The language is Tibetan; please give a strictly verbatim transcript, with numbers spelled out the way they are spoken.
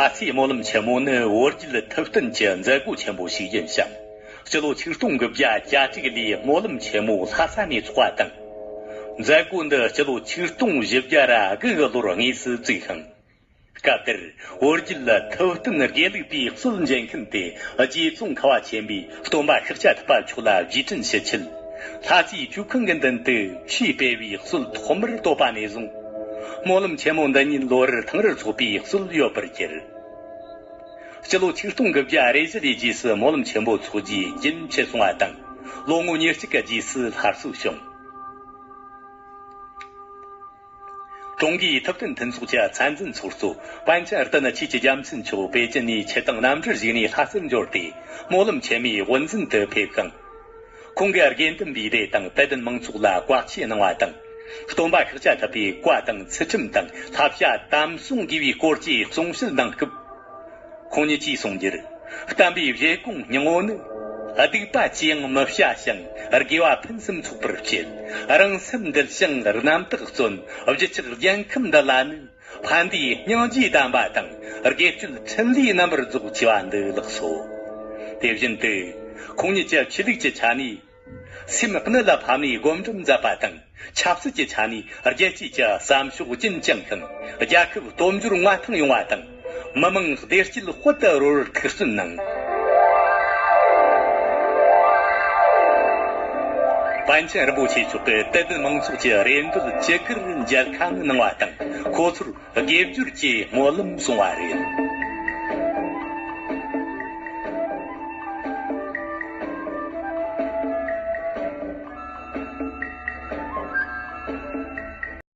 ད་ལྟའི་སྨོན་ལམ་ཆེན་མོ་ནི་བོད་བརྒྱུད་ཐུབ་བསྟན་གྱི་མཛད་སྒོ་ཆེན་པོ་ཞིག་ཡིན་ཞིང་། སྤྱི་ལོ་ཆིག་སྟོང་དགུ་བརྒྱ་གྱ་དྲུག་ལོའི་སྨོན་ལམ་ཆེན་མོ་ལྷ་ས་ནས་ཚོགས་པ་དང་། མཛད་སྒོ་འདི་སྤྱི་ལོ་ཆིག་སྟོང་བཞི་བརྒྱ་དགུ་གི་ལོར་དངོས་སུ་བཙུགས་ཤིང་། སྐབས་དེར་བོད་བརྒྱུད་ཐུབ་བསྟན་དགེ་ལུགས་པའི་སྲོལ་འབྱེད་མཁན་དེ་རྗེ་ཙོང་ཁ་པ་ཆེན་པོས་སྟོན་པ་ཤཱཀྱ་ཐུབ་པ་མཆོག་ལ་རྗེས་དྲན་ཞུ་ཆེད། ལྷ་སའི་ཆོས་ཁང་གི་མདུན་དུ་ཆོས་སྤེལ་བའི་སྲོལ་ཐོག་མར་བཏོད་པ་ནས་བཟུང་། སྨོན་ལམ་ཆེན་མོ་འདི་ཉིད་ལོ་རེར་ཐེངས་རེ་ཚོགས་པའི་སྲོལ་ཡོད་པར་གྱུར། སྤྱི་ལོ་ཆིག་སྟོང་དགུ་བརྒྱ་རེ་བཞི་ལོའི་རྗེས་སུ་སྨོན་ལམ་ཆེན་པོ་ཚོགས་རྒྱུ་རྒྱུན་ཆད་སོང་བ་དང་། ལོ་ངོ་ཉེར་གཅིག་གི་རྗེས་སུ་སླར་གསོ་བྱུང་། ཀྲུང་གོའི་ཐུབ་བསྟན་མཐུན་ཚོགས་ཀྱི་མཚན་འཛིན་ཚོགས་གཙོ་པཎ་ཆེན་རྟ་ནག་ཆོས་ཀྱི་རྒྱལ་མཚན་མཆོག་པེ་ཅིན་ནས་ཆུ་དྭངས་གནམ་གྲུར་བཞུགས་ནས་ལྷ་སར་འབྱོར་ཏེ། སྨོན་ལམ་ཆེན་མོའི་དབུ་འཛིན་དུ་ཕེབས་ཤིང་། ཁོང་གིས་དགེ་འདུན་པའི་སྡེ་དང་དད་ལྡན་མང་ཚོགས་ལ་བཀའ་ཆོས་གནང་བ་དང་། སྟོན་པ་ཤཱཀྱ་ཐུབ་པའི་བཀའ་དང་ཚུལ་ཁྲིམས་དང་བསླབ་བྱ་དམ་སྲུང་དགོས་པའི་སྐོར་གྱི་གསུང་བཤད་གནང་སྐབས། ཁོང་ཉིད་ཀྱིས་གསུངས་རྒྱུར། བསྟན་པའི་བཞེད་དགོངས་སྙིང་བོ་ནི། སྡིག་པ་ཅི་ཡང་མི་བྱ་ཞིང་། དགེ་བ་ཕུན་སུམ་ཚོགས་པར་བྱེད། རང་སེམས་འདུལ་ཞིང་རྣམ་དག་བརྩོན། བརྗིད་ཆགས་རྒྱལ་ཁམས་འདི་ལ་ནི། ཕན་བདེའི་སྙིང་རྗེ་ལྡན་པ་དང་། དགེ་སྤྱོད་འཕྲིན་ལས་རྣམ་པར་རྫོགས་ཅེས་པ་འདི་ལགས་སོ། དེ་བཞིན་དུ། ཁོང་ཉིད་ཀྱི་ཆོས་ལུགས་ཀྱི་ཆ་ནས། སེམས་གནད་ལ་ཕབ་ནས་སྒོམ་སྒྲུབ་མཛད་པ་དང་། ཆབ་སྲིད་ཀྱི་ཆ་ནས་རྒྱལ་སྤྱིའི་ཀྱི་བསམ་ཕྱོགས་རྒྱུན་བསྐྱངས་ཤིང་། རྒྱལ་ཁབ་སྟོབས་འབྱོར་མངའ་ཐང་ཡོང་བ་དང་། མི་དམངས་བདེ་སྐྱིད་དཔལ་དུ་རོལ་བར་ཐུགས་བརྩོན་གནང་། པཎ་ཆེན་རིན་པོ་ཆེ་མཆོག་གིས་དད་ལྡན་མང་ཚོགས་ཀྱི་རེ་འདོད་ཇི་དགར་མཇལ་ཁ་གནང་བ་དང་། ཁོ་ཚོར་དགེ་སྦྱོར་གྱི་སྨོན་ལམ་གསུང་བ་རེད།